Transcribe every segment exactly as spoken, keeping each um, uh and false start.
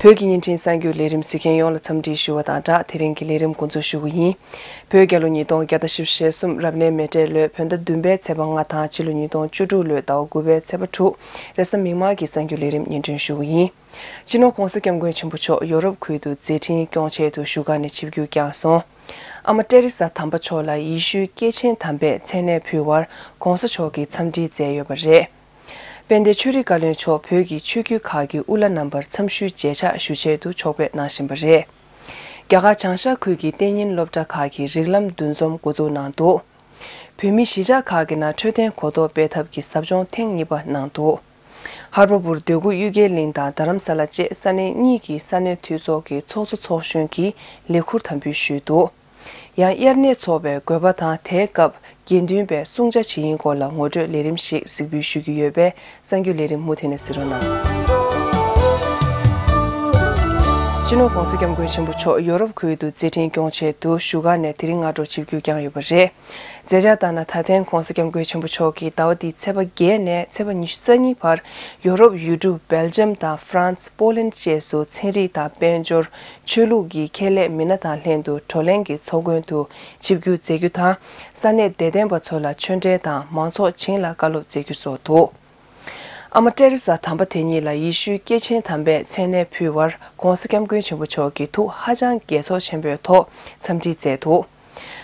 བོད་ཀྱི་བརྙན་འཕྲིན་གསར་འགྱུར་ལས་རིམ་གཟིགས་མཁན་ཡོངས་ལ་འཚམས་འདྲི་ཞུ་བ་དང་སྦྲགས། དེ་རིང་གི་ལས་རིམ་འགོ་འཛུགས་ཞུ་གི་ཡིན། བོད་རྒྱལ་ལོ་ཉིས་སྟོང་བརྒྱ་དང་བཞི་བཅུ་ཞེ་གསུམ་རབ་གནས་མེ་སྤྲེལ་ལོའི་བོད་ཟླ་བདུན་པའི་ཚེས་པ་ལྔ་དང་ཕྱི་ལོ་ཉིས་སྟོང་བཅུ་དྲུག་ལོའི་ཟླ་བ་དགུ་པའི་ཚེས་པ་དྲུག་རེས་གཟའ་མིག་དམར་གྱི་གསར་འགྱུར་ལས་རིམ་སྙན་སྒྲོན་ཞུ་གི་ཡིན། སྤྱི་ནོར་༧གོང་ས་༧སྐྱབས་མགོན་ཆེན་པོ་མཆོག་ཡོ་རོབ་ཁུལ་དུ་མཛད་འཕྲིན་སྐྱོང་ཆེད་དུ་བཞུགས་སྒར་ནས་ཆིབས་བསྒྱུར་བསྐྱངས་སོང་། ཨ་མ་ཏེ་རེ་ས་དམ་པ་མཆོག་ལ་ཡེ་ཤུའི་སྐྱེས་ཆེན་དམ་པའི་མཚན་གནས་ཕུལ་བར་༧གོང་ས་མཆོག་གིས་འཚམས་འདྲི་མཛད་ཡོད་པ་རེད། དཔལ་ལྡན་ཆོས་རིག་བཀའ་བློན་མཆོག་བོད་ཀྱི་ཆོས་བརྒྱུད་ཁག་གི་དབུ་བླ་རྣམ་པར་འཚམས་ཞུའི་མཇལ་ཕྱག་ཞུ་ཆེད་དུ་ཕྱོགས་ཕེབས་གནང་བཞིན་པ་རེད། རྒྱ་གར་བྱང་ཤར་ཁུལ་གྱི་གཏན་ཉིན་སློབ་གྲྭ་ཁག་གིས་རིགས་ལམ་འདུ་འཛོམས་འགོ་འཛུགས་གནང་འདུག་བོད་མི་གཞིས་ཆགས་ཁག་གི་ནང་འཕྲོད་བསྟེན་གོ་རྟོགས་སྤེལ་ཐབས་ཀྱི་ཟབ་སྦྱོང་ཐེངས་གཉིས་པ་གནང་འདུག་ཧར་པ་བུར་འདོད་རྒུ་གཡུལ་རྒྱལ་གླིང་དང་རྡ་རམ་ས་ལ་བཅས་ས་གནས་གཉིས་ཀྱི་ས་གནས་འཐུས་ཚོགས་ཀྱི་ཚོགས་གཙོ་ཚོགས་གཞོན་གྱིས་ལས་ཁུར་དམ་འབུལ་ཞུས་འདུག་ཡང་དབྱར་གནས་ཚོགས་པའི་དགོས་པ་དང་དེའི་སྐབས་དགེ་འདུན་པས་གསུང་ཆ་ཇི་ཡིན་སྐོར་ལ་ངོ་སྤྲོད་ལས་རིམ་ཞིག་གཟིགས་འབུལ་ཞུ་རྒྱུ་ཡོད་པས་གསར་འགྱུར་ལས་རིམ་མུ་མཐུད་ནས་གཟིགས་རོགས་གནང་། སྤྱི་ནོར་༧གོང་ས་༧སྐྱབས་མགོན་ཆེན་པོ་མཆོག་ཡོ་རོབ་ཁུལ་དུ་མཛད་འཕྲིན་སྐྱོང་ཆེད་དུ་བཞུགས་སྒར་ནས་དེ་རིང་སྔ་དྲོ་ཆིབས་བསྒྱུར་བསྐྱངས་ཡོད་པ་རེད། མཛད་འཆར་ལྟར་ན། ད་ཐེངས་༧གོང་ས་༧སྐྱབས་མགོན་ཆེན་པོ་མཆོག་གིས་ཟླ་བ་འདིའི་ཚེས་པ་བརྒྱད་ནས་ཚེས་པ་ཉི་ཤུ་རྩ་གཉིས་བར་ཡོ་རོབ་ཡུལ་གྲུ་སྦེལ་ཇམ་དང་ཧྥ་རན་སི། པོ་ལན་བཅས་སུ་ཚན་རིག་དང་དཔལ་འབྱོར། ཆོས་ལུགས་ཀྱི་ཁེ་ལས་མི་སྣ་དང་ལྷན་དུ་བགྲོ་གླེང་གི་ཚོགས་མགོན་དུ་ཆིབས་བསྒྱུར་མཛད་རྒྱུ་དང་། ས་གནས་དད་ལྡན་པ་ཚོ་ལ་ཆོས་འབྲེལ་དང་མང་ཚོགས་བྱིངས་ལ་བཀའ་སློབ་སྩལ་རྒྱུ་སོགས་འདུག་ཨ་མ་ཏྲེ་རེ་ས་དམ་པ་དེ་ཉིད་ལ་ཡེ་ཤུའི་སྐྱེས་ཆེན་དམ་པའི་མཚན་གནས་ཕུལ་བར་༧གོང་ས་༧སྐྱབས་མགོན་ཆེན་པོ་མཆོག་གིས་ཐུགས་ཧ་ཅང་དགྱེས་ཚོར་ཆེན་པོའི་ཐོག་འཚམས་འདྲི་མཛད་འདུག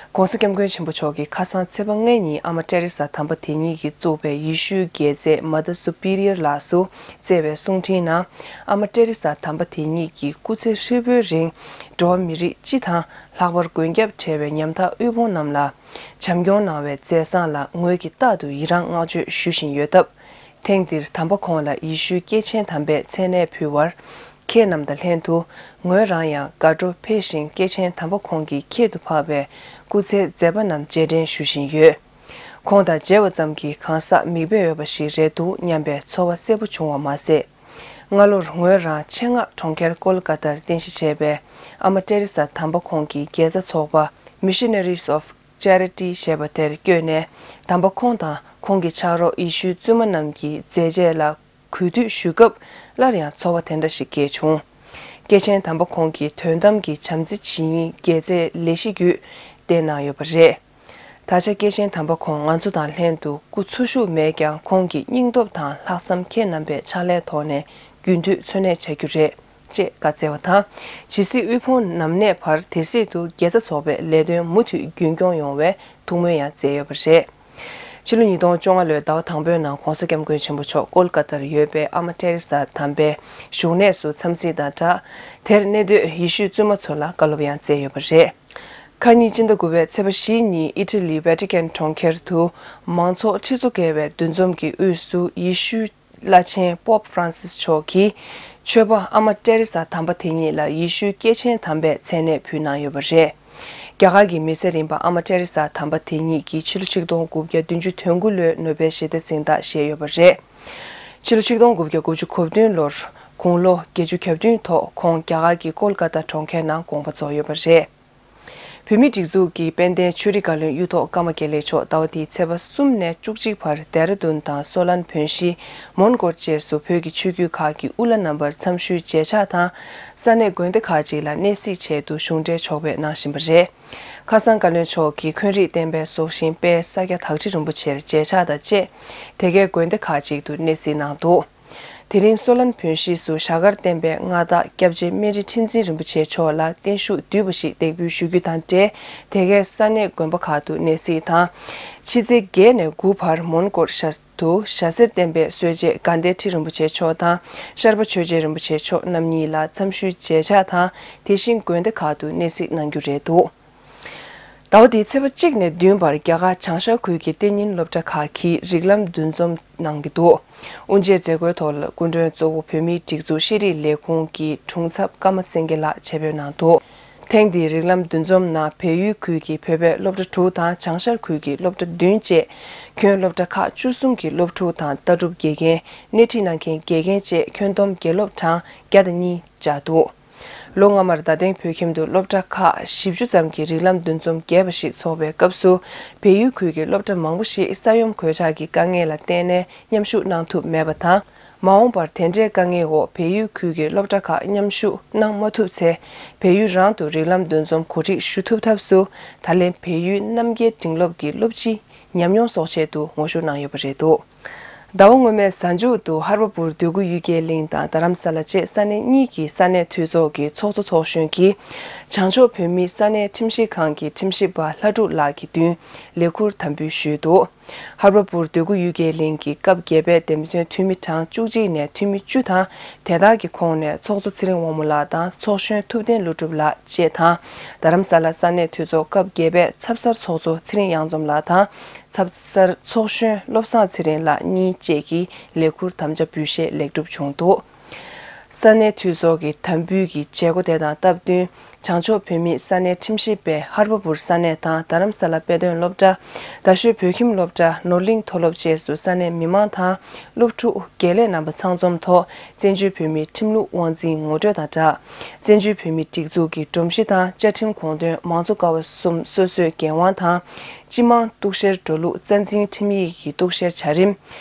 ༧གོང་ས་༧སྐྱབས་མགོན་ཆེན་པོ་མཆོག་གིས་ཁ་སང་ཚེས་པ་ལྔ་ཉིན་ཨ་མ་ཏྲེ་རེ་ས་དམ་པ་དེ་ཉིད་ཀྱིས་བཙུགས་པའི་ཡེ་ཤུའི་རྒྱལ་མཚན་Mother Superior ལགས་སུ་བསྩལ་བའི་གསུང་འཕྲིན་ནང་། ཨ་མ་ཏྲེ་རེ་ས་དམ་པ་དེ་ཉིད་ཀྱིས་སྐུ་ཚེ་ཧྲིལ་པོའི་རིང་འགྲོ་བ་མི་རིགས་སྤྱི་དང་། ལྷག་པར་མགོན་སྐྱབས་བྲལ་བའི་ཉམ་ཐག་དབུལ་ཕོངས་རྣམས་ལ་བྱམས་སྐྱོང་གནང་བའི་མཛད་བཟང་ལ་ངོས་ཀྱིས་རྟག་ཏུ་ཡི་རངས་བསྔགས་བརྗོད་ཞུ་བཞིན་ཡོད་སྟབས། ཐེངས་འདིར་དམ་པ་ཁོང་ལ་ཡེ་ཤུའི་སྐྱེས་ཆེན་དམ་པའི་མཚན་གནས་ཕུལ་བར། ཁྱེད་རྣམས་དང་ལྷན་དུ་ངོས་རང་ཡང་དགའ་སྤྲོ་འཕེལ་ཞིང་། སྐྱེས་ཆེན་དམ་པ་ཁོང་གི་ཁྱད་དུ་འཕགས་པའི་སྐུ་ཚེའི་མཛད་པ་རྣམས་རྗེས་དྲན་ཞུ་བཞིན་ཡོད། ཁོང་དང་མཇལ་བ་ཙམ་གྱིས་གང་ཟག་མིག་དཔེ་འོས་པ་ཞིག་རེད་འདུག་སྙམ་པའི་ཚོར་བ་གསལ་པོ་བྱུང་བ་མ་ཟད། སྔ་ལོར་ངོས་རང་ཆེད་མངགས་གྲོང་ཁྱེར་ཀོལ་ཀ་ཏར་རྟེན་གཞི་བྱས་པའི་ཨ་མ་ཏྲེ་རེ་ས་དམ་པ་ཁོང་གི་དགེ་རྩ་ཚོགས་པ་Missionaries of Charity ཞེས་པ་དེར་བསྐྱོད་ནས། དམ་པ་ཁོང་དང་ཁོང་གི་ཕྱག་རོགས་ཡེ་ཤུའི་བཙུན་མ་རྣམས་ཀྱི་མཛད་རྗེས་ལ་གུས་འདུད་ཞུ་སྐབས། སླར་ཡང་ཚོར་བ་དེ་འདྲ་ཞིག་སྐྱེས་བྱུང་། སྐྱེས་ཆེན་དམ་པ་ཁོང་གིས་དོན་དམ་གྱི་བྱམས་བརྩེ་ཇི་ཡིན་དགེ་རྩའི་ལས་གཞི་བརྒྱུད་བསྟན་གནང་ཡོད་པ་རེད། ད་ཆ་སྐྱེས་ཆེན་དམ་པ་ཁོང་ང་ཚོ་དང་ལྷན་དུ་སྐུ་འཚོ་བཞུགས་མེད་ཀྱང་། ཁོང་གི་སྙིང་སྟོབས་དང་ལྷག་བསམ་ཁྱེད་རྣམ་པས་ཕྱག་ལས་ཐོག་ནས་རྒྱུན་མཐུད་འཚོ་གནས་བྱ་རྒྱུ་རེད། ཅེས་བཀའ་སྩལ་བ་དང་། ཇི་སྲིད་དབུལ་ཕོངས་ནམ་གནས་བར་དེ་སྲིད་དུ་དགེ་རྩ་ཚོགས་པའི་ལས་དོན་མུ་མཐུད་རྒྱུན་སྐྱོང་ཡོང་བའི་ཐུགས་སྨོན་ཡང་མཛད་ཡོད་པ་རེད། ཕྱི་ལོ་ཉིས་སྟོང་བཅོ་ལྔ་ལོའི་ཟླ་བ་དང་པོའི་ནང་༧གོང་ས་༧སྐྱབས་མགོན་ཆེན་པོ་མཆོག་ཀོལ་ཀ་ཏར་ཡོད་པའི་ཨ་མ་ཏྲེ་རེ་ས་དམ་པའི་བཞུགས་གནས་སུ་འཚམས་གཟིགས་དང་སྦྲགས། དེར་གནས་སྡོད་ཡེ་ཤུའི་བཙུན་མ་ཚོ་ལ་བཀའ་སློབ་ཡང་སྩལ་ཡོད་པ་རེད། ཁ་ཉིན་སྤྱི་ཟླ་དགུ་པའི་ཚེས་པ་བཞི་ཉིན་ཨི་ཊ་ལི་ཝེ་ཏི་ཀན་གྲོང་ཁྱེར་དུ་མང་ཚོགས་ཁྲི་ཚོ་བརྒལ་བའི་འདུ་འཛོམས་ཀྱི་དབུས་སུ་ཡེ་ཤུའི་བླ་ཆེན་པོབ་ཧྥ་རན་སིས་མཆོག་གིས་ཆོས་པ་ཨ་མ་ཏྲེ་རེ་ས་དམ་པ་དེ་ཉིད་ལ་ཡེ་ཤུའི་སྐྱེས་ཆེན་དམ་པའི་མཚན་གནས་ཕུལ་གནང་ཡོད་པ་རེད། རྒྱ་གར་གྱི་མི་སེར་ཡིན་པ་ཨ་མ་ཏྲེ་རེ་ས་དམ་པ་དེ་ཉིད་ཀྱིས་ཕྱི་ལོ་ཆིག་སྟོང་དགུ་བརྒྱ་བདུན་ཅུ་དོན་དགུ་ལོའི་ནོ་བེལ་ཞི་བདེ་གཟེངས་རྟགས་བཞེས་ཡོད་པ་རེད། ཕྱི་ལོ་ཆིག་སྟོང་དགུ་བརྒྱ་དགུ་བཅུ་གོ་བདུན་ལོར་དགུང་ལོ་བརྒྱད་ཅུ་གྱ་བདུན་ཐོག་ཁོང་རྒྱ་གར་གྱི་ཀོལ་ཀ་ཏ་གྲོང་ཁྱེར་ནང་དགོངས་པ་རྫོགས་ཡོད་པ་རེད། བོད་མིའི་སྒྲིག་འཛུགས་ཀྱི་དཔལ་ལྡན་ཆོས་རིག་བཀའ་བློན་གཡུ་ཐོག་ཀརྨ་དགེ་ལེགས་མཆོག་ཟླ་བ་འདིའི་ཚེས་པ་གསུམ་ནས་བཅུ་གཅིག་བར་ལྡེ་ར་ལྡུན་དང་སོ་ལན་བོན་གཞིས། མོན་གོར་བཅས་སུ་བོད་ཀྱི་ཆོས་བརྒྱུད་ཁག་གི་དབུ་བླ་རྣམ་པར་འཚམས་ཞུའི་མཇལ་ཕྱག་དང་། ས་གནས་དགོན་སྡེ་ཁག་ཅིག་ལ་གནས་གཟིགས་ཆེད་དུ་གཞུང་འབྲེལ་ཕྱོགས་ཕེབས་གནང་བཞིན་པ་རེད། ཁ་སང་བཀའ་བློན་མཆོག་གིས་འཁོན་རིགས་བསྟན་པའི་སྲོག་ཤིང་དཔལ་ས་སྐྱ་བདག་ཁྲི་རིན་པོ་ཆེར་མཇལ་ཕྱག་དང་བཅས། དེ་གའི་དགོན་སྡེ་ཁག་ཅིག་ཏུ་གནས་གཟིགས་གནང་འདུག་དེ་རིང་སོ་ལན་བོན་གཞིས་སུ་ཞྭ་དཀར་བསྟན་པའི་མངའ་བདག་སྐྱབས་རྗེ་སྨན་རི་ཁྲི་འཛིན་རིན་པོ་ཆེ་མཆོག་ལ་བརྟན་བཞུགས་བསྡུས་པ་ཞིག་འདེགས་འབུལ་ཞུ་རྒྱུ་དང་འབྲེལ། དེ་གའི་ས་གནས་དགོན་པ་ཁག་ཏུ་གནས་གཟིགས་དང་། ཕྱི་ཚེས་བརྒྱད་ནས་དགུ་བར་མོན་གྷོར་ཤར་དུ་ཞྭ་སེར་བསྟན་པའི་སྲོལ་འབྱེད་དགའ་ལྡན་ཁྲི་རིན་པོ་ཆེ་མཆོག་དང་། ཤར་པ་ཆོས་རྗེ་རིན་པོ་ཆེ་མཆོག་རྣམ་གཉིས་ལ་འཚམས་ཞུའི་མཇལ་ཕྱག་དང་། དེ་བཞིན་དགོན་སྡེ་ཁག་ཏུ་གནས་གཟིགས་གནང་རྒྱུ་རེད་འདུག་ཟླ་བ་འདིའི་ཚེས་པ་གཅིག་ནས་བདུན་བར་རྒྱ་གར་བྱང་ཤར་ཁུལ་གྱི་གཏན་ཉིན་སློབ་གྲྭ་ཁག་གིས་རིགས་ལམ་འདུ་འཛོམས་གནང་གི་འདུག་དབུ་འབྱེད་མཛད་སྒོའི་ཐོག་ལ་སྐུ་མགྲོན་གཙོ་བོ་བོད་མིའི་སྒྲིག་འཛུགས་ཤེས་རིག་ལས་ཁུངས་ཀྱི་དྲུང་ཚབ་ཀརྨ་སེང་གེ་ལགས་ཆེད་ཕེབས་གནང་འདུག་ཐེངས་འདིའི་རིགས་ལམ་འདུ་འཛོམས་ནང་བལ་ཡུལ་ཁུལ་གྱི་བོད་པའི་སློབ་གྲྭ་དྲུག་དང་བྱང་ཤར་ཁུལ་གྱི་སློབ་གྲྭ་བདུན་བཅས་ཁྱོན་སློབ་གྲྭ་ཁག་བཅུ་གསུམ་གྱི་སློབ་ཕྲུག་དང་ལྟ་གྲུབ་དགེ་རྒན། སྣེ་ཁྲིད་གནང་མཁན་དགེ་རྒན་བཅས་ཁྱོན་བསྡོམས་དགེ་སློབ་གྲངས་བརྒྱ་དང་གཉིས་བཅར་འདུག་ལོ་སྔ་མར་རྡ་སྟེང་བོད་ཁྱིམ་དུ་སློབ་གྲྭ་ཁག་བཞི་བཅུ་ཙམ་གྱི་རིགས་ལམ་འདུ་འཛོམས་རྒྱས་པ་ཞིག་འཚོགས་པའི་སྐབས་སུ། བལ་ཡུལ་ཁུལ་གྱི་སློབ་གྲྭ་མང་པོ་ཞིག་ས་ཡོམ་གོད་ཆག་གི་དཀའ་ངལ་ལ་བརྟེན་ནས་མཉམ་ཞུགས་གནང་ཐུབ་མེད་པ་དང་ མ་འོངས་པར་དེ་འདྲའི་དཀའ་ངལ་འོག་བལ་ཡུལ་ཁུལ་གྱི་སློབ་གྲྭ་ཁག་མཉམ་ཞུགས་གནང་མ་ཐུབ་ཚེ། བལ་ཡུལ་རང་དུ་རིགས་ལམ་འདུ་འཛོམས་གོ་སྒྲིག་ཞུ་ཐུབ་ཐབས་སུ། ད་ལན་བལ་ཡུལ་རྣམ་རྒྱལ་འབྲིང་སློབ་ཀྱི་སློབ་སྤྱི་ཉམས་མྱོང་གསོག་ཆེད་དུ་ངོ་ཞུ་གནང་ཡོད་པ་རེད་འདུག་ཟླ་བ་སྔོན་མའི་གཟའ་མཇུག་ཏུ་ཧར་པ་པུར་འདོད་རྒུ་གཡུལ་རྒྱལ་གླིང་དང་རྡ་རམ་ས་ལ་བཅས་ས་གནས་གཉིས་ཀྱི་ས་གནས་འཐུས་ཚོགས་ཀྱི་ཚོགས་གཙོ་ཚོགས་གཞོན་གྱིས། བྱང་ཕྱོགས་བོད་མིའི་ས་གནས་ཁྲིམས་ཞིབ་ཁང་གི་ཁྲིམས་ཞིབ་པ་ལྷ་སྒྲུབ་ལགས་ཀྱི་མདུན་ལས་འཁུར་དམ་འབུལ་ཞུས་འདུག་ཧར་པ་པུར་འདོད་རྒུ་གཡུལ་རྒྱལ་གླིང་གི་སྐབས་བརྒྱད་པའི་འདེམས་ཐོན་འཐུས་མི་གྲངས་བཅུ་གཅིག་ནས་འཐུས་མི་བཅུ་དང་། དེ་དག་གི་ཁོངས་ནས་ཚོགས་གཙོ་ཚེ་རིང་དབང་མོ་ལགས་དང་ཚོགས་གཞོན་ཐུབ་བསྟན་ཀླུ་སྒྲུབ་ལགས་བཅས་དང་། རྡ་རམ་ས་ལ་ས་གནས་འཐུས་ཚོགས་སྐབས་བརྒྱད་པའི་ཚབ་གསར་ཚོགས་གཙོ་ཚེ་རིང་གཡང་འཛོམས་ལགས་དང་། ཚབ་གསར་ཚོགས་གཞོན་བློ་བཟང་ཚེ་རིང་ལགས་གཉིས་བཅས་ཀྱི་ལས་འཁུར་དམ་བཅའ་འབུལ་བཞེས་ལེགས་གྲུབ་བྱུང་འདུག་ས་གནས་འཐུས་ཚོགས་ཀྱི་དམ་འབུལ་གྱི་བྱེད་སྒོ་དེ་དང་སྟབས་བསྟུན། བྱང་ཕྱོགས་བོད་མིའི་ས་གནས་ཁྲིམས་ཞིབ་པས་ཧར་པ་པུར་ས་གནས་དང་རྡ་རམ་ས་ལ་དཔེ་སྟོན་སློབ་གྲྭ། རྡ་ཤོད་བོད་ཁྱིམ་སློབ་གྲྭ། ནོར་གླིང་མཐོ་སློབ་བཅས་སུ་ས་གནས་མི་མང་དང་སློབ་ཕྲུག་དགེ་ལས་རྣམ་པ་ཚང་འཛོམས་ཐོག་བཙན་བྱོལ་བོད་མིའི་ཁྲིམས་ལུགས་དབང་འཛིན་ངོ་སྤྲོད་དང་སྦྲགས། བཙན་བྱོལ་བོད་མིའི་སྒྲིག་འཛུགས་ཀྱི་སྒྲོམ་གཞི་དང་བཅའ་ཁྲིམས་དགོངས་དོན་མང་གཙོ་ཀ་བ་གསུམ་སོ་སོའི་འགན་དབང་དང་། སྤྱི་དམངས་གཏུག་བཤེར་འགྲོ་ལུགས་རྩ་འཛིན་ཁྲིམས་ཡིག་གི་གཏུག་བཤེར་བྱ་རིམ།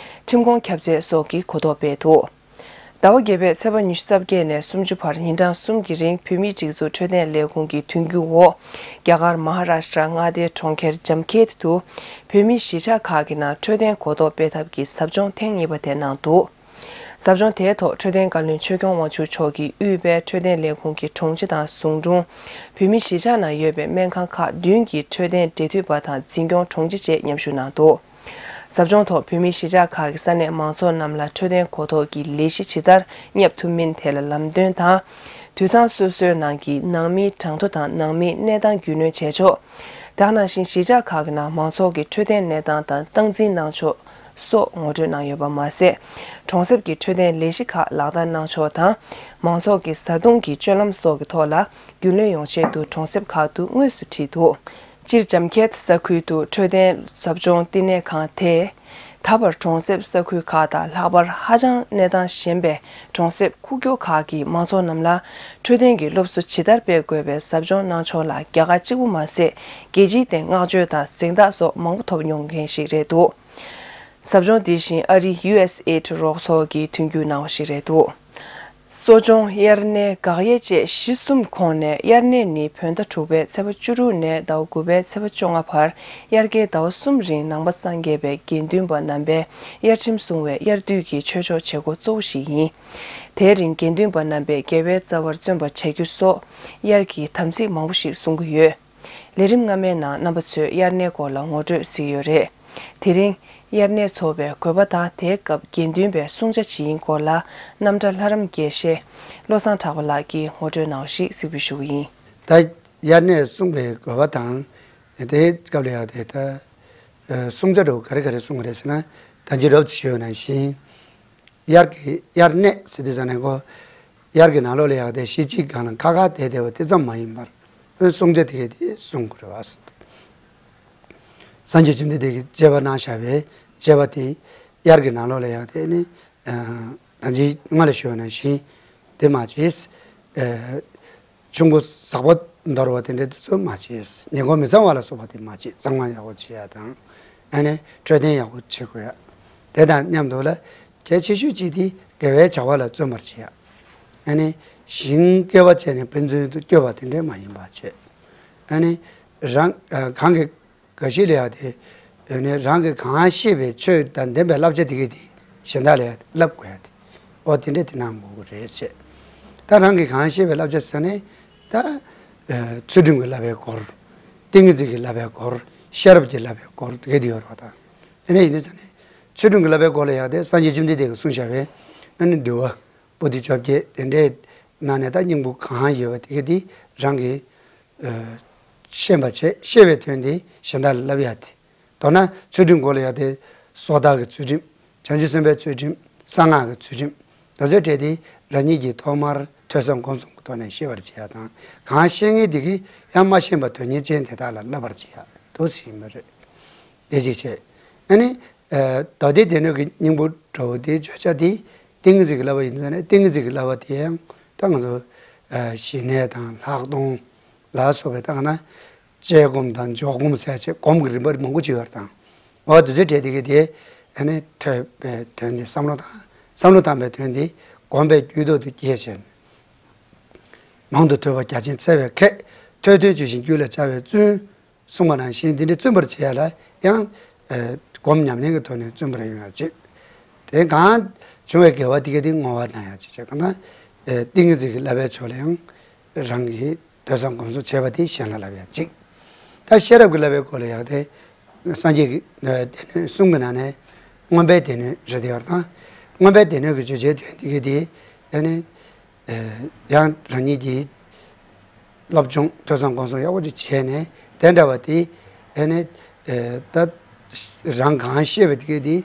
ཁྲིམས་དགོངས་ཁྱབ་ཚད་སོགས་ཀྱི་གོ་རྟོགས་སྤེལ་འདུག་ཟླ་བ་བརྒྱད་པའི་ཚེས་པ་ཉི་ཤུ་རྩ་བརྒྱད་ནས་སུམ་ཅུ་བར་ཉིན་གྲངས་གསུམ་གྱི་རིང་བོད་མིའི་སྒྲིག་འཛུགས་འཕྲོད་བསྟེན་ལས་ཁུངས་ཀྱི་མདུན་སྐྱོད་འོག་རྒྱ་གར་མ་ཧ་རཱ་ཤྲ་མངའ་སྡེའི་གྲོང་ཁྱེར་ཇམ་ཁེད་དུ་བོད་མིའི་གཞིས་ཆགས་ཁག་གི་ནང་འཕྲོད་བསྟེན་གོ་རྟོགས་སྤེལ་ཐབས་ཀྱི་ཟབ་སྦྱོང་ཐེངས་གཉིས་པ་དེ་གནང་འདུག་ཟབ་སྦྱོང་དེའི་ཐོག་འཕྲོད་བསྟེན་བཀའ་བློན་ཆོས་སྐྱོང་དབང་ཕྱུག་མཆོག་གིས་དབུས་པའི་འཕྲོད་བསྟེན་ལས་ཁུངས་ཀྱི་དྲུང་ཆེ་དང་ཟུང་དྲུང་། བོད་མིའི་གཞིས་ཆགས་ནང་ཡོད་པའི་སྨན་ཁང་ཁག་བདུན་གྱི་འཕྲོད་བསྟེན་འབྲེལ་མཐུད་པ་དང་འཛིན་སྐྱོང་དྲུང་ཆེ་བཅས་མཉམ་ཞུགས་གནང་འདུག་ཟབ་སྦྱོང་ཐོག་བོད་མིའི་གཞིས་ཆགས་ཁག་གི་ས་གནས་མང་ཚོགས་རྣམས་ལ་འཕྲོད་བསྟེན་གོ་རྟོགས་ཀྱི་ལས་གཞི་ཇི་ལྟར་གཉེར་ཐུབ་མིན་ཐད་ལ་ལམ་སྟོན་དང་། དུད་ཚང་སོ་སོའི་ནང་གི་ནང་མིའི་གྲངས་ཐོ་དང་ནང་མིའི་གནས་སྟངས་རྒྱུས་ལོན་བྱས་ཆོག་དེ་ནང་བཞིན་གཞིས་ཆགས་ཁག་གི་ནང་མང་ཚོགས་ཀྱི་འཕྲོད་བསྟེན་གནས་སྟངས་དང་སྟངས་འཛིན་གནང་ཕྱོགས་སོགས་ངོ་སྤྲོད་གནང་ཡོད་པ་མ་ཟད། གྲོང་གསེབ་ཀྱི་འཕྲོད་བསྟེན་ལས་གཞི་ཁག་ལག་བསྟར་གནང་ཕྱོགས་དང་། མང་ཚོགས་ཀྱི་བཟའ་བཏུང་གི་སྤྱོད་ལམ་སོགས་ཀྱི་ཐོག་ལ་རྒྱུས་ལོན་ཡོང་ཆེད་དུ་གྲོང་གསེབ་ཁག་ཏུ་དངོས་སུ་ཁྲིད་འདུག་སྤྱིར་ཇམ་ཁེད་ས་ཁུལ་དུ་འཕྲོད་བསྟེན་ཟབ་སྦྱོང་བསྟི་གནས་ཁང་དེས། ད་བར་གྲོང་གསེབ་ས་ཁུལ་ཁག་དང་ལྷག་པར་ཧ་ཅང་གནས་སྟངས་ཞན་པའི་གྲོང་གསེབ་ཁུག་ཀྱོག་ཁག་གི་མང་ཚོགས་རྣམས་ལ་འཕྲོད་བསྟེན་གྱི་སློབ་གསོ་ཇི་ལྟར་སྤེལ་དགོས་པའི་ཟབ་སྦྱོང་གནང་ཕྱོགས་ལ་རྒྱ་གར་གཅིག་པུ་མ་ཟད། རྒྱལ་སྤྱིའི་སྟེང་བསྔགས་བརྗོད་དང་གཟེངས་རྟགས་སོགས་མང་པོ་ཐོབ་མྱོང་མཁན་ཞིག་རེད་འདུག་ཟབ་སྦྱོང་འདི་བཞིན་ཨ་རིའི་ཡུ་ཨེས་ཨེ་ཌི་རོགས་ཚོགས་ཀྱིས་མདུན་སྐྱོད་གནང་བ་ཞིག་རེད་འདུག་གསོ་སྦྱོང་། དབྱར་གནས། དགག་དབྱེ་བཅས་གཞི་གསུམ་ཁོངས་ནས་དབྱར་གནས་ནི་བོད་ཟླ་དྲུག་པའི་ཚེས་པ་བཅུ་དྲུག་ནས་ཟླ་བ་དགུ་པའི་ཚེས་པ་བཅོ་ལྔ་བར་དབྱར་ཁའི་ཟླ་བ་གསུམ་རིང་ནང་པ་སངས་རྒྱས་པའི་དགེ་འདུན་པ་རྣམ་པས་དབྱར་ཁྲིམས་སྲུང་བའི་དབྱར་དུས་ཀྱི་ཆོས་ཕྱོགས་བྱེད་སྒོ་གཙོ་བོ་ཞིག་ཡིན། དེའི་རིང་དགེ་འདུན་པ་རྣམ་པས་དགེ་བའི་རྩ་བར་བརྩོན་པར་བྱ་རྒྱུ་སོགས་དབྱར་གྱི་དམ་ཚིག་མང་པོ་ཞིག་སྲུང་གི་ཡོད། ལས་རིམ་སྔ་མའི་ནང་རྣམ་པ་ཚོས་དབྱར་གནས་སྐོར་ལ་ངོ་སྤྲོད་གཟིགས་ཡོད་རེད། དེ་རིང་། དབྱར་གནས་འཚོགས་པའི་དགོས་པ་དང་དེའི་སྐབས་དགེ་འདུན་པས་བསྲུང་བྱ་ཇི་ཡིན་སྐོར་ལ་རྣམ་གྲྭ་ལྷ་རམས་དགེ་བཤེས་བློ་བཟང་གྲགས་པ་ལགས་ཀྱིས་ངོ་སྤྲོད་གནང་བ་ཞིག་གཟིགས་འབུལ་ཞུ་གི་ཡིན། ད་དབྱར་གནས་བསྲུང་བའི་དགོས་པ་དང་། དེའི་སྐབས་ལ་ཡང་དེ་ལྟ་བསྲུང་བྱ་འདྲ་བོ་ག་རེ་ག་རེ་བསྲུང་བ་རེད་ཟེར་ན། ད་ཅི་རབ་ཏུ་ཞུས་པ་ནང་བཞིན། དབྱར་གྱི་དབྱར་གནས་ཟེར་དུས་ཙང་ནས་ཁོ། དབྱར་གྱི་ནང་ལོགས་ལ་ཡག་དེ་ཞི་བྱེད་སྒང་ལ་ཁ་ཁ་བསྡད་བསྡད་པ་དེ་ཙམ་མ་ཡིན་པར། བསྲུང་བྱ་དེ་གས་དེ་བསྲུང་དགོས་རེད་བ། སངས་རྒྱས་བཅོམ་ལྡན་འདས་ཀྱིས་བཅས་པ་གནང་བཞག་པའི་བཅས་པ་དེ་དབྱར་གྱི་ནང་ལོགས་ལ་ཡག་དེ་ནི། ད་ཅི་སྔ་ལ་ཞུས་པ་ནང་བཞིན་དེ་མ་བྱེད། ཆུ་མགོ་ཟག་པོ་འདོར་བ་དེ་འདྲའི་དུས་ཚོད་མ་བྱེད། ཉེན་ཁ་མི་ཚང་བ་ལ་སོགས་པ་དེ་མ་བྱེད། གཙང་མ་ཡག་པོ་བྱེད་ཡ་དང་། ཨ་ནི་འཕྲོད་བསྟེན་ཡག་པོ་བྱེད་དགོས་ཡ། དེ་དང་མཉམ་དུ་ལ་གལ་ཆེ་ཤོས་གཅིག་དེ་དགེ་བའི་བྱ་བ་ལ་བརྩོན་པར་བྱེད་ཡ། ཨ་ནི་ཞིང་བསྐྱོད་པ་བྱས་ནས་ཕན་ཚུན་དུ་བསྐྱོད་པ་དེ་འདྲས་མ་ཡིན་པ་བྱེད། ཨ་ནི་རང་གང་གི་ག་ཤེད་ལ་ཡ་དེ། ཨ་ནི་རང་གི་གང་ཤེས་པའི་ཆོས་དང་ལྡན་པའི་བསླབ་བྱ་དེ་གས་དེ་གཞན་དག་ལ་ཡ་བསླབ་དགོས་ཡ་དེ། ཨོ་དེ་འདྲས་དེ་གནང་དགོས་ཀྱི་རེད་བྱེད། ད་རང་གི་གང་ཤེས་པའི་བསླབ་བྱ་ཟེར་ནས། ད། ཚུལ་ཁྲིམས་ཀྱི་བསླབ་པའི་སྐོར། ཏིང་ངེ་འཛིན་གྱི་བསླབ་པའི་སྐོར། ཤེས་རབ་ཀྱི་བསླབ་པའི་སྐོར་དེ་ག་དེ་ཡོད་རེད་བ་ད། དེ་ནས་ཡིན་དུས་ཙང་ནས། ཚུལ་ཁྲིམས་ཀྱི་བསླབ་པའི་སྐོར་ལ་ཡག་དེ་སངས་རྒྱས་བཅོམ་ལྡན་འདས་ཀྱིས་གསུངས་བཞག་པའི། ཨ་ནི་འདུལ་བ། པོ་ཏི་བཅོ་བརྒྱད་དེ་འདྲའི་ནང་ནས་ད་སྙིང་པོ་གང་ཡོད་པ་དེ་ག་དེ་རང་གིས། ཤེས་པ་བྱས་ཤེས་པའི་དོན་དེ་གཞན་དག་ལ་བསླབ་ཡ་དེ། མདོར་ན་ཚུལ་ཁྲིམས་སྐོར་ལ་ཡག་དེ། སོ་ཐར་གྱི་ཚུལ་ཁྲིམས། བྱང་ཆུབ་སེམས་དཔའི་ཚུལ་ཁྲིམས། གསང་སྔགས་ཀྱི་ཚུལ་ཁྲིམས། དེ་ཚོའི་གྲས་དེ་རང་ཉིད་ཀྱིས་ཐོག་མར་ཐོས་བསམ་སྒོམ་གསུམ་གྱི་ཐོག་ནས་ཤེས་པར་བྱེད་ཡ་དང་། གང་ཤེས་མཁན་དེ་གིས་ཡང་མ་ཤེས་པ་དོན་གཉེར་ཅན་དེ་དག་ལ་བསླབ་པར་བྱེད་ཡ་དེ་ཡིན་པ་རེད། དེ་གཅིག་བྱས། ཨ་ནི། མདོ་སྡེ་སྡེ་སྣོད་ཀྱི་སྙིང་པོ་འདྲ་བོ་དེའི་བརྗོད་བྱ་དེ་ཏིང་ངེ་འཛིན་གྱི་བསླབ་པ་ཡིན་ཙང་ནས་ཏིང་ངེ་འཛིན་གྱི་བསླབ་པ་དེ་ཡང་ད་ང་ཚོ་ཞི་གནས་དང་ལྷག་མཐོང་ལ་སོགས་པའི་ད་ག་ན། དཔྱད་སྒོམ་དང་འཇོག་སྒོམ་ཟེར་བྱས་སྒོམ་གྱི་རིམ་པ་མང་པོ་ཅིག་ཡོད་རེད་དང་། འོ་དེ་ཚོའི་གྲས་དེ་གས་དེ་ཨ་ནི་ཐོས་པའི་དོན་དེ་བསམ་བློ་དང་ བསམ་བློ་བཏང་པའི་དོན་དེ་སྒོམ་པའི་རྒྱུད་ཐོག་ཏུ་སྐྱེས་བྱས། མང་དུ་ཐོས་པ་རྒྱ་ཆེན་འཚལ་བའི་ཁས། ཐོས་དོན་ཇི་བཞིན་རྒྱུད་ལ་སྦྱར་བའི་བརྩོན། གསུངས་པ་ནང་བཞིན་འདི་འདྲའི་བརྩོན་པར་བྱེད་ཡ་ལ་ཡང་། ཨ། སྒོམ་ཉམས་ལེན་གྱི་ཐོག་ནས་བརྩོན་པར་ཡོང་ཡ་གཅིག་དེ་གང་བྱུང་བའི་དགེ་བ་དེ་ག་དེ་བསྔོ་བ་གནང་ཡ་གཅིག་བྱས། གང་ན། ཨ། ཏིང་ངེ་འཛིན་གྱི་བསླབ་པའི་ཕྱོགས་ལ་ཡང་རང་གིས་ཐོས་བསམ་སྒོམ་གསུམ་བྱས་པ་དེ་གཞན་ལ་བསླབ་ཡ་གཅིག་ད་ཤེས་རབ་ཀྱི་བསླབ་པའི་སྐོར་ལ་ཡང་དེ། སངས་རྒྱས་ཀྱི་སྡེ་སྣོད་གསུམ་གྱི་ནང་ནས་མངོན་པའི་སྡེ་སྣོད་རེད་དེ་ཡོད་དང་། མངོན་པའི་སྡེ་སྣོད་ཀྱི་བརྗོད་བྱའི་དོན་དེ་ག་དེ། ཨ་ནི། ཨ། ཡང་རང་ཉིད་ཀྱིས་སློབ་སྦྱོང་ཐོས་བསམ་སྒོམ་གསུམ་ཡག་པོ་ཅིག་བྱས་ནས་དེ་འདྲ་བ་དེ། ཨ་ནི། ཨ། ད་རང་གང་ཤེས་པ་དེ་ག་དེ།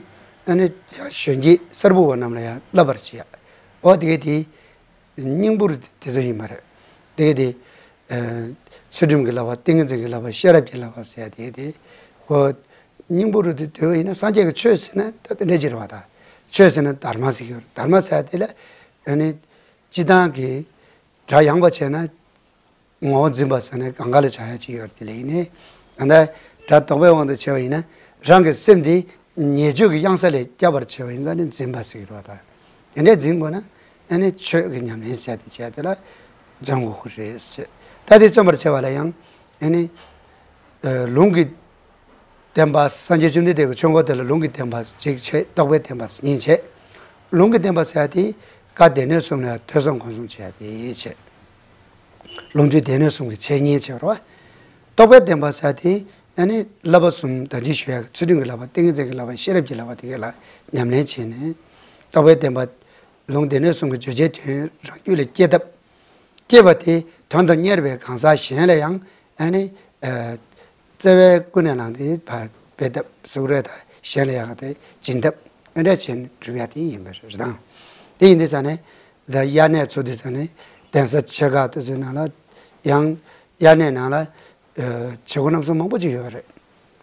ཨ་ནི་ཡང་གཞོན་སྐྱེས་གསར་བུ་བ་རྣམས་ལ་ཡང་བསླབ་པར་བྱེད་ཡ། འོ་དེ་ག་དེ་སྙིང་པོ་རུ་དེ་ཚོ་ཡིན་པ་རེད། དེ་ག་དེ། ཨ། ཚུལ་ཁྲིམས་ཀྱི་བསླབ་པ། ཏིང་ངེ་འཛིན་གྱི་བསླབ་པ། ཤེས་རབ་ཀྱི་བསླབ་པ་ཟེར་ཡ་དེ་ག་དེ། འོ། སྙིང་པོ་རུ་དེ་འདོད་པ་ཡིན་ན་སངས་རྒྱས་ཀྱི་ཆོས་ཟེར་ན་ད་དེ་འདྲ་ཅིག་རེད་བ་ད། ཆོས་ཟེར་ན་དྷརྨ་ཟེར་གྱི་ཡོད་རེད། དྷརྨ་ཟེར་ཡ་དེ་ལ། ཨ་ནི། སྤྱི་བཏང་གི་སྒྲ་ཡངས་པ་བྱས་ན། ངོ་བོ་འཛིན་པ་ཟེར་ནས་གང་ག་ལ་བྱ་ཡ་ཅིག་ཡོད་རེད། དེ་ལ་ཡིན་ནའི། ད་ལྟ་སྒྲ་ལྡོག་པའི་དབང་དུ་བྱས་པ་ཡིན་ན། རང་གི་སེམས་དེ་ཉེས་སྤྱོད་ཀྱི་གཡང་ས་ལས་བསྐྱབ་པར་བྱས་པ་ཡིན་ཙང་ནི་འཛིན་པ་ཟེར་གྱི་རེད་བ་ད། དེ་འདྲས་འཛིན་དགོས་ན། ཨ་ནི་ཆོས་ཀྱི་ཉམས་ལེན་ཟེར་དེ་བྱས་དེ་ལ་འཛིན་དགོས་ཀྱི་རེད་ཟེར། ད་དེ་བརྩོན་པར་བྱས་པ་ལ་ཡང་། ཨ་ནི། ཨ། ལུང་གི་བསྟན་པ། སངས་རྒྱས་བཅོམ་ལྡན་འདས་ཀྱི་ཆོས་འཁོར་དེ་ལ་ལུང་གི་བསྟན་པ་གཅིག་བྱས། རྟོགས་པའི་བསྟན་པ་གཉིས་བྱས། ལུང་གི་བསྟན་པ་ཟེར་ཡ་དེ་བཀའ་སྡེ་སྣོད་གསུམ་ལ་ཐོས་བསམ་སྒོམ་གསུམ་བྱེད་ཡ་དེ་བྱས། ལུང་དྲུག་སྡེ་སྣོད་གསུམ་གྱི་འཆད་ཉན་བྱེད་པ་རེད་བ། རྟོགས་པའི་བསྟན་པ་ཟེར་ཡ་དེ་ཨ་ནི་བསླབ་པ་གསུམ་བདག་འཛིན་ཞུ་ཡ་གི་ཚུལ་ཁྲིམས་ཀྱི་བསླབ་པ། ཏིང་ངེ་འཛིན་གྱི་བསླབ་པ། ཤེས་རབ་ཀྱི་བསླབ་པ་དེ་ག་ལ་ཉམས་ལེན་བྱས་ནས། རྟོགས་པའི་བསྟན་པ། ལུང་སྡེ་སྣོད་གསུམ་གྱི་བརྗོད་བྱའི་དོན་རང་རྒྱུད་ལ་སྐྱེ་ཐབས། སྐྱེས་པ་དེ་དོན་དང་གཉེར་བའི་གང་ཟག་གཞན་ལ་ཡང་། ཨ་ནི། ཨ། བརྩེ་བས་ཀུན་ནས་བསླངས་ཏེ་ཕར་སྤེལ་ཐབས་ཟེར་དགོས་རེད་ད། གཞན་ལ་ཡང་དེ་སྦྱིན་ཐབས། ཨ་འདྲ་བྱས་ནས་སྒྲུབ་ཡ་དེ་ཡིན་པ་རེད་དང་། དེ་ཡིན་དུས་ཙང་ནས། ད་དབྱར་གནས་ཚུགས་དུས་ཙང་ནས་གདན་ས་ཆེ་ཁག་དེ་ཚོའི་ནང་ལ་ཡང་། དབྱར་གནས་ནང་ལ། ཨ། བྱེད་སྒོ་རྣམ་གསུམ་མང་པོ་ཅིག་ཡོད་པ་རེད།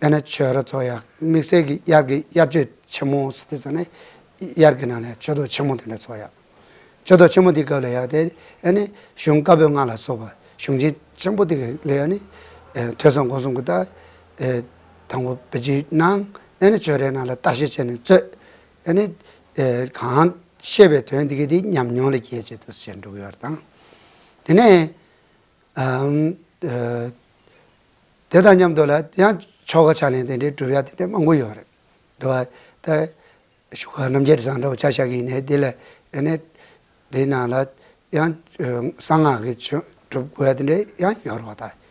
དཔེར་ན་ཆོས་ར་ཚོགས་ཡ། དམིགས་བསལ་གྱི་དབྱར་གྱི་དབྱར་ཆོས་ཆེན་མོ་ཟེར་དུས་ཙང་ནས། དབྱར་གྱི་ནང་ལ་ཆོས་ཐོག་ཆེན་མོ་དེ་འདྲ་ཚོགས་ཡ། ཆོས་ཐོག་ཆེན་མོ་འདིའི་སྐབས་ལ་ཡང་དེ། ཨ་ནི་གཞུང་བཀའ་པོད་ལྔ་ལ་སོགས་པ་གཞུང་ཆེན་ཆེན་པོ་འདི་ག་ལ་ཡང་ནི། ཨ། ཐོས་བསམ་སྒོམ་གསུམ་གྱི་ད། ཨ། དང་པོ་བེད་སྤྱོད་གནང་། ཨ་ནི་ཆོས་རའི་ནང་ལ་བརྟག་དཔྱད་བྱས་ནས་རྩོད། ཨ་ནི། ཨ། གང་ཤེས་པའི་དོན་འདི་ག་དེ་ཉམས་མྱོང་ལ་སྐྱེས་བྱས་དུ་ཟེར་འགྲོ་གི་ཡོད་རེད་དང་། དེ་ནས། ཨ། ཨ། དེ་དང་མཉམ་དུ་ལ་ཡང་ཆོ་ག་ཕྱག་ལེན་དེ་འདྲའི་སྒྲུབ་ཡ་དེ་འདྲའི་མང་པོ་ཡོད་རེད། འདུག་བ། ད་བཞུགས་སྒར་རྣམ་རྒྱལ་བཟང་འདྲ་བོ་ཆ་བཞག་གི་ཡིན་ནའི། དེ་ལ་ཨ་ནི་དེའི་ནང་ལ་ཡང་གསང་སྔགས་ཀྱི་ཆོས་སྒྲུབ་དགོས་ཡ་དེ་འདྲའི་ཡང་ཡོད་རེད་བ་ད།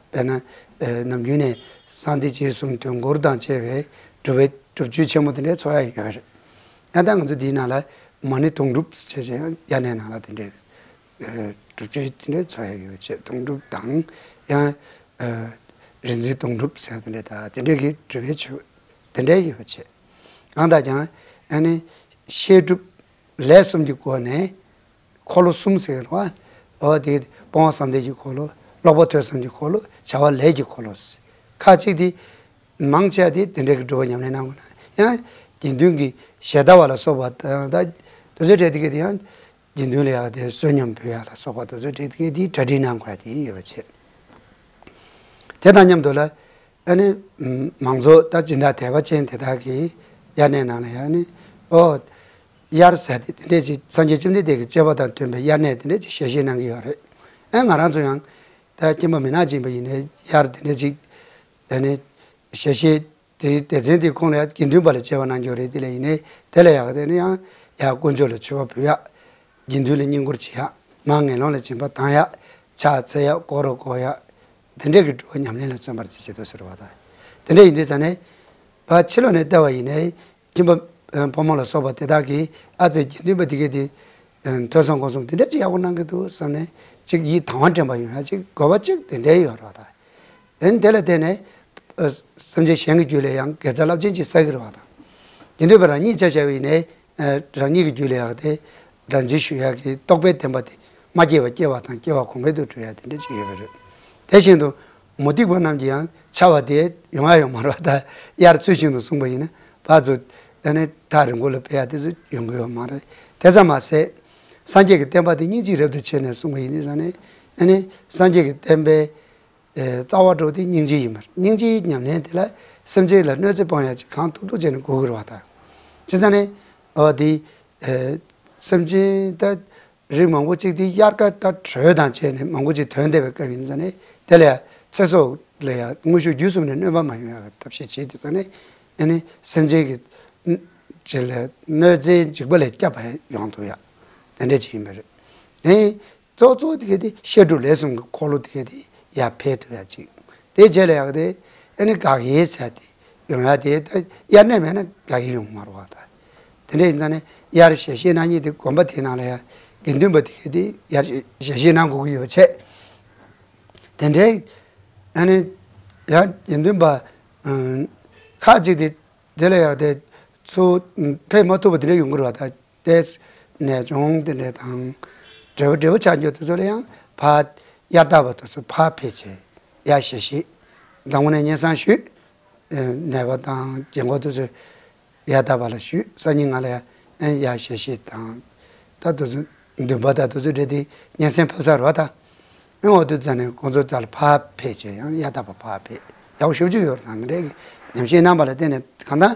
དཔེར་ན། ཨ། ནམ་རྒྱུན་ནས་གསང་བདེ་རྗེས་གསུམ་དོན་འཁོར་དང་བཅས་པའི་སྒྲུབ་པའི་སྒྲུབ་མཆོད་ཆེན་མོ་དེ་འདྲའི་ཚོགས་ཡ་ཡོད་རེད། ཡང་ད་ང་ཚོ་འདིའི་ནང་ལ་མ་ཎི་དུང་སྒྲུབ་ཟེར་བྱས་ཡང་དབྱར་གནས་ནང་ལ་དེ་འདྲའི། ཨ། སྒྲུབ་མཆོད་དེ་འདྲའི་ཚོགས་ཡ་ཡོད་པ་བྱས། དུང་སྒྲུབ་དང་ཡང་། ཨ། རིག་འཛིན་དུང་སྒྲུབ་ཟེར་དེ་འདྲའི་ད་དེ་འདྲའི་གི་སྒྲུབ་པའི་ཆོས་དེ་འདྲའི་ཡོད་པ་བྱས། ཡང་དག་ཀྱང་ཨ་ནི་བཤད་སྒྲུབ་ལས་གསུམ་གྱི་སྒོ་ནས་འཁོར་ལོ་གསུམ་ཟེར་བ། འོ་དེ་སྤོང་བ་བསམ་གཏན་གྱི་འཁོར་ལོ། ཀློག་པ་ཐོས་བསམ་གྱི་འཁོར་ལོ། བྱ་བ་ལས་ཀྱི་འཁོར་ལོ། ཁ་ཅིག་དེ། མང་ཆེ་བ་དེ་དེ་འདྲའི་གི་སྒྲུབ་པ་ཉམས་ལེན་གནང་དགོས་ན་ཡང་དགེ་འདུན་གྱི་ཞལ་ལྟ་བ་ལ་སོགས་པ་དང་། ད་དེ་ཚོའི་གྲས་དེ་ག་དེ་ཡང་དགེ་འདུན་ལ་ཡག་དེ་བསོད་སྙོམས་ཕུལ་ཡག་ལ་སོགས་པ་དེ་ཚོའི་གྲས་དེ་ག་དེ་གྲ་སྒྲིག་གནང་དགོས་ཡ་དེ་ཡོད་པ་བྱས། དེ་དང་མཉམ་དུ་ལ་ཨ་ནི་མང་ཚོགས་ད་སྦྱིན་བདག་དད་པ་ཅན་དེ་དག་གིས་དབྱར་གནས་ནང་ལ་ཡང་ནི། ཨོ། དབྱར་ཟེར་དེ་དེ་འདྲས་ཅིག་སངས་རྒྱས་བཅོམ་ལྡན་འདས་ཀྱི་བཅས་པ་དང་མཐུན་པའི་དབྱར་གནས་དེ་འདྲས་ཅིག་ཞལ་བཞེས་གནང་གི་ཡོད་རེད། ཨ། ང་རང་ཚོ་ཡང་ད་ཁྱིམ་པ་མི་ནག་ཅིག་ཡིན་པ་ཡིན་ནའི་དབྱར་དེ་འདྲས་ཅིག་ཨ་ནི་ཞལ་བཞེས་དེ་སྡེ་ཚན་དེའི་ཁོངས་ལ་ཡང་དགེ་འདུན་པ་ལ་བཅས་པ་གནང་རྒྱུ་རེད། དེ་ལ་ཡིན་ནའི་དེ་ལ་ཡག་དེ་ནི་ཡང་ཡར་དཀོན་མཆོག་ལ་མཆོད་པ་ཕུལ་ཡག་དགེ་འདུན་ལ་བསྙེན་བཀུར་བྱེད་ཡག་མར་ངན་སློང་ལ་སྦྱིན་པ་གཏང་ཡག་ཕྱག་འཚལ་ཡག་སྐོར་ར་སྐོར་ཡག་དེ་འདྲས་ཀྱི་སྒྲུབ་པ་ཉམས་ལེན་ལ་བརྩོན་པར་བྱེད་ཅེས་དུ་ཟེར་བ་དང་། དེ་འདྲས་ཡིན་དུས་ཙང་ནས་ཕར་ཕྱི་ལོགས་ནས་བལྟས་པ་ཡིན་ནའི་ཁྱིམ་པ་ཕོ་མོ་ལ་སོགས་པ་དེ་དག་གིས་ཨ་ཙི་དགེ་འདུན་པ་དེ་གས་དེ་ཐོས་བསམ་སྒོམ་གསུམ་དེ་འདྲས་ཅིག་ཡག་པོ་གནང་གི་འདུག་བསམ་ནས་ཅིག་ཡིད་དང་བ་འདྲེན་པ་ཡོང་ཡག་ཅིག་དགོས་པ་ཅིག་དེ་འདྲས་ཡོད་རེད་བ་དང་། ཨ་ནི་དེ་ལ་བརྟེན་ནས་ཨ་སེམས་ཅན་གཞན་གྱི་རྒྱུད་ལ་ཡང་དགེ་རྩ་རླབས་ཆེན་ཅིག་བསགས་ཀྱི་རེད་བ་དང་། དགེ་འདུན་པ་རང་ཉིད་ཆ་བཞག་པ་ཡིན་ནའི་ཨ་རང་ཉིད་ཀྱི་རྒྱུད་ལ་ཡང་དེ་བདག་འཛིན་ཞུ་ཡག་གི་རྟོགས་པའི་བདེན་པ་དེ་མ་སྐྱེས་པ་སྐྱེ་བ་དང་། སྐྱེ་བ་གོང་འཕེལ་དུ་འགྲོ་ཡག་དེ་འདྲ་ཅིག་ཡོད་པ་རེད། དེ་བཞིན་དུ་མུ་སྟེགས་པ་རྣམས་ཀྱི་ཡང་འཆར་བ་དེ་ཡོང་ཡག་ཡོད་མ་རེད་བ་དང་། དབྱར་ཚུལ་བཞིན་དུ་གསུངས་པ་ཡིན་ན་ཕར་ཚུར་ཨ་ནི་ཐག་རིང་པོ་ལ་ཕེབས་ཡག་དེ་ཚོ་ཡོང་གི་ཡོད་མ་རེད། དེ་ཙམ་མ་ཟད་སངས་རྒྱས་ཀྱི་བསྟན་པ་དེ་སྙིང་རྗེ་རབ་ཏུ་ཕྱེ་ནས་གསུངས་པ་ཡིན་དུས་ཙང་ནས་ཨ་ནི་སངས་རྒྱས་ཀྱི་བསྟན་པའི་ཨེ་རྩ་བ་འགྲོ་དེ་སྙིང་རྗེ་ཡིན་པར། སྙིང་རྗེའི་ཉམས་ལེན་དེ་ལ་སེམས་ཅན་ལ་གནོད་འཚེ་སྤོང་ཡག་ཅིག་གང་ཐུབ་ཐུབ་བྱས་ནས་དགོས་ཀྱི་རེད་བ་དང་། བྱས་ཙང་ནས་འོ་དེ་ ཨེ་སེམས་ཅན་ད་རིགས་མང་པོ་ཅིག་དེ་དབྱར་ཁ་ད་དྲོད་དང་བཅས་ནས་མང་པོ་ཅིག་ཐོན་བསྡད་པའི་སྐབས་ཡིན་ཙང་ནས་དེ་ལ་ཡང་ཚེ་སྲོག་ལ་ཡང་དངོས་ཤུགས་བརྒྱུད་གསུམ་ནས་གནོད་པ་མ་ཡོང་ཡག་གི་ཐབས་ཤེས་བྱེད་དུས་ཙང་ནས་ཨ་ནི་སེམས་ཅན་གྱི་ཅིག་ལ་གནོད་འཚེ་འཇིགས་པ་ལས་སྐྱབས་པ་ཡོང་ཐུབ་ཡག་དེ་འདྲ་ཅིག་ཡིན་པ་རེད། ཨེ། གཙོ་གཙོ་དེ་ག་དེ་བཤད་སྒྲུབ་ལས་གསུམ་གྱི་འཁོར་ལོ་དེ་ག་དེ་ཡར་འཕེལ་ཐུབ་ཡག་ཅིག་དེ་རྗེས་ལ་ཡག་དེ་ཨ་ནི་དགག་དབྱེ་ཟེར་དེ་ཡོང་ཡག་དེ་ད་དབྱར་གནས་མེད་ན་དགག་དབྱེ་ཡོང་མ་རུང་བ་ད། དེ་འདྲ་ཡིན་ཙང་ནས་དབྱར་ཞལ་བཞེས་གནང་མཁན་དེ་དགོན་པ་དེའི་ནང་ལ་ཡང་དགེ་འདུན་པ་དེ་ག་དེ་དབྱར་ཞལ་བཞེས་གནང་དགོས་ཀྱི་ཡོད་པ་བྱས། དེ་འདྲའི་ཨ་ནི་ཡང་དགེ་འདུན་པ་ཁག་ཅིག་དེ་དེ་ལ་ཡང་དེ་ཚུར་ཕེབས་མ་ཐུབ་པ་དེ་འདྲ་ཡོང་གི་རེད་བ་ད། དེ་ནས་ཅུང་དེ་འདྲ་དང་། འབྲས་བུ་འབྲས་བུ་ཆགས་རྒྱུ་དེ་ཚོ་ལ་ཡང་ཕར་དབྱར་ཟླ་བ་དེ་ཚོ་ཕར་ཕེབས་བྱས་དབྱར་ཞལ་བཞེས། མདང་དགོང་ནས་སྙན་སེང་ཞུས། ནད་པ་དང་རྒན་གོག་དེ་ཚོ་དབྱར་ཟླ་བ་ལ་ཞུས། སང་ཉིན་ང་ལ་ཡང་དབྱར་ཞལ་བཞེས་དང་། ད་དེ་ཚོ་འདུན་པ་དང་དེ་ཚོ་འདྲ་དེ་སྙན་སེང་ཕབ་ཚར་བ་དང་། འོ་དེ་ཙམ་ནས་ཁོང་ཚོ་རྩ་ལ་ཕར་ཕེབས་བྱས་ཡང་དབྱར་ཟླ་བ་ཕར་ཕེབས་ཡག་པོ་ཞེ་པོ་ཅིག་ཡོད་རེད། ད་འདི་འདྲའི་ཉམས་བཞེས་གནང་བ་ལ་བརྟེན་ནས་གང་ལྟར།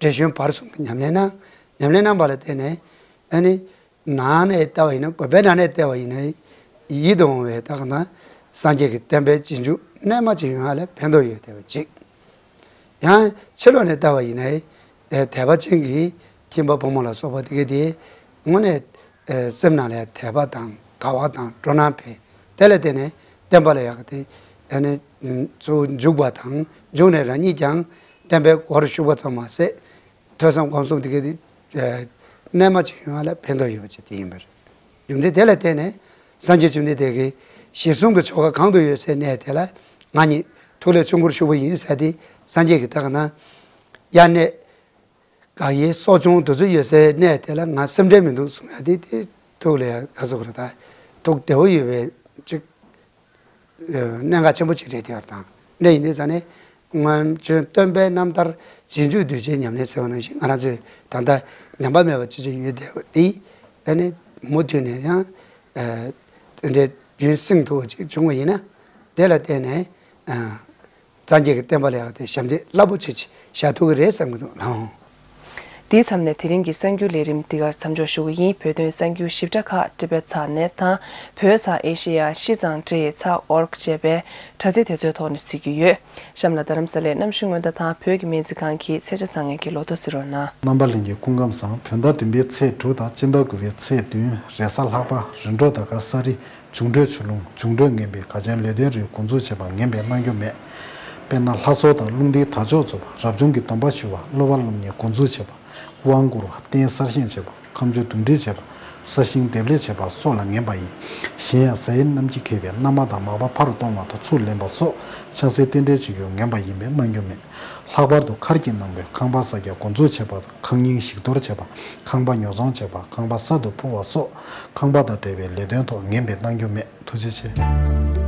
བགྲེས་གཞོན་བར་གསུམ་གྱི་ཉམས་ལེན་གནང་། ཉམས་ལེན་གནང་བ་ལ་བརྟེན་ནས་ཨ་ནི་ནང་ནས་བལྟ་བ་ཡིན་ན། དགོན་པའི་ནང་ནས་བལྟ་བ་ཡིན་ན་ཡིད་དུ་འོང་བའི་ད་གང་ལྟར་སངས་རྒྱས་ཀྱི་བསྟན་པའི་རྗེས་འཇུག་རྣལ་མ་ཅིག་ཡོང་ཡག་ལ་ཕན་ཐོགས་ཡོད་བསྡད་པ་ཅིག་ཡང་ཕྱི་ལོགས་ནས་བལྟ་བ་ཡིན་ན་དད་པ་ཅན་གྱི་ཁྱིམ་པ་བུ་མོ་ལ་སོགས་པ་དེ་ག་དེ་དངོས་གནས་སེམས་ནང་ལ་དད་པ་དང་དགའ་བ་དང་སྤྲོ་སྣང་འཕེལ། དེ་ལ་བརྟེན་ནས་བསྟན་པ་ལ་ཡག་གི་དེ་ཨ་ནི་ཚུར་འཇུག་པ་དང་འཇུག་ནས་རང་ཉིད་ཀྱང་བསྟན་པའི་སྒོར་ཞུགས་པ་ཙམ་མ་ཟད། ཐོས་བསམ་སྒོམ་གསུམ་དེ་གའི་རྣལ་མ་ཅིག་ཡོང་བ་ལ་ཕན་ཐོགས་ཡོད་པ་ཅིག་དེ་ཡིན་པར། རྒྱུ་མཚན་དེ་ལ་བརྟེན་ནས་སངས་རྒྱས་བཅོམ་ལྡན་འདས་ཀྱིས་ཞལ་གསུང་གི་ཆོ་ག་གང་དུ་ཡོད་སའི་གནས་དེ་ལ་ང་ཉིད་ཐུགས་ལས་ཆུང་ཀུར་ཞུགས་པ་ཡིན་ཟེར་ཏེ། སངས་རྒྱས་ཀྱིས་ད་ག་ན་དབྱར་གནས་དགག་དབྱེ་གསོ་སྦྱོང་དེ་ཚོ་ཡོད་སའི་གནས་དེ་ལ་ང་སེམས་ཁྲལ་མི་འདུག་གསུང་ཡ་དེ་དེ་ཐུགས་ལ་ག་ཚོད་གོ་ར་ད་ཐུགས་བདེ་བོ་ཡོད་པའི་ཅིག་གནད་འགག་ཆེན་པོ་ཅིག་རེད་དེ་བར་དང་། འདྲ་ཡིན་དུས་ཙང་ནས་སྔོན་བྱོན་སྟོན་པའི་རྣམ་ཐར་རྗེས་འཇུག་གདུལ་བྱའི་ཉམས་ལེན་ཟེར་བ་ནང་བཞིན། ང་རང་ཚོས་ད་ལྟ་ཉམས་པ་མེད་པ་ཅིག་ཅིག་ཡོད་བསྡད་པ་དེ་ཨ་ནི་མུ་མཐུད་ནས་ཡང་དེ་འདྲའི་རྒྱུན་བསྲིང་ཐུབ་པ་ཅིག་བྱུང་བ་ཡིན་ན། དེ་ལ་བརྟེན་ནས་སངས་རྒྱས་ཀྱི་བསྟན་པ་ལ་ཡང་དེ་ཞབས་འདེགས་རླབས་པོ་ཆེ་ཅིག་བཞག་ཐུབ་ཀྱི་རེད་བསམ་གྱི་འདུག་ལགས། འདིའི་མཚམས་ནས་དེ་རིང་གི་གསར་འགྱུར་ལས་རིམ་འདི་གར་མཚམས་འཇོག་ཞུ་གི་ཡིན། བོད་དོན་གསར་འགྱུར་ཞིབ་ཕྲ་ཁག་ཊི་བེཊ་ཚག་ནེཊ་དང་བོད་ཚག་ཨེ་ཤེ་ཡ་ཤི་ཙང་ཊི་ཚག་ཨོར་གི་ཅེས་པའི་དྲ་ཚིགས་དེ་ཚོའི་ཐོག་ནས་གཟིགས་རྒྱུ་ཡོད། གཤམ་ལ་རྡ་རམ་ས་ལའི་གནམ་གཤིས་སྔོན་བརྡ་དང་བོད་ཀྱི་སྨན་རྩིས་ཁང་གི་ཚེས་ཆ་བཟང་ངན་གྱི་ལོ་ཐོ་གཟིགས་རོགས་གནང་། རྣམ་པ་ལྷན་རྒྱས་སྐུ་ཁམས་བཟང་། བོད་ཟླ་བདུན་པའི་ཚེས་དྲུག་དང་སྤྱི་ཟླ་དགུ་པའི་ཚེས་བདུན། རེས་གཟའ་ལྷག་པ། རིམ་གྲོ་དང་སྐབས་གསར་རིས། འབྱུང་འཕྲོད་ཆུ་རླུང་། འབྱུང་འཕྲོད་ངན་པའི་ག་ཅན་ལས་དོན་རིགས་འགོ་འཛུགས་བྱེད་པ་ངན་པའི་གནང་རྒྱུ་མེད། དཔེར་ན་ལྷ་གསོལ་དང་རླུང་རྟའི་དར་ལྕོག་འཚུབ་པ། རབ་བྱུང་གི་སྡོམ་པ་ཞུ་བ། གློ་བ་སློབ་གཉེར་འགོ་འཛུགས་བྱེད་པ། དབང་བསྐུར་བ། རྟེན་གསར་བཞེངས་བྱེད་པ། ཁ་མཆུ་འདུམ་འགྲིག་བྱེད་པ། ས་ཞིང་འདེབས་ལས་བྱེད་པ་སོགས་ལ་ངན་པ་ཡིན། གཞན་ཡང་གཟའ་ཡི་གནམ་གྱིས་ཁེགས་པའི་གནམ་དམག་དང་མག་པ་ཕར་གཏོང་བ་དང་ཚུར་ལེན་པ་སོགས་ཆང་སའི་རྟེན་འབྲེལ་བྱེད་རྒྱུ་ངན་པ་ཡིན་པས་གནང་རྒྱུ་མེད། ལྷག་པར་དུ་མཁར་གྱི་ནང་དུ་ཁང་པ་ས་རྒྱ་འགོ་འཛུགས་བྱེད་པ་དང་། ཁང་རྙིང་ཞིག་གཏོར་བྱེད་པ། ཁང་པ་ཉོ་ཚོང་བྱེད་པ། ཁང་པ་གསར་དུ་ཕུབ་པ་སོགས་ཁང་པ་དང་འབྲེལ་བའི་ལས་དོན་ཐོག་ངན་པའི་གནང་རྒྱུ་མེད། ཐུགས་རྗེ་ཆེ།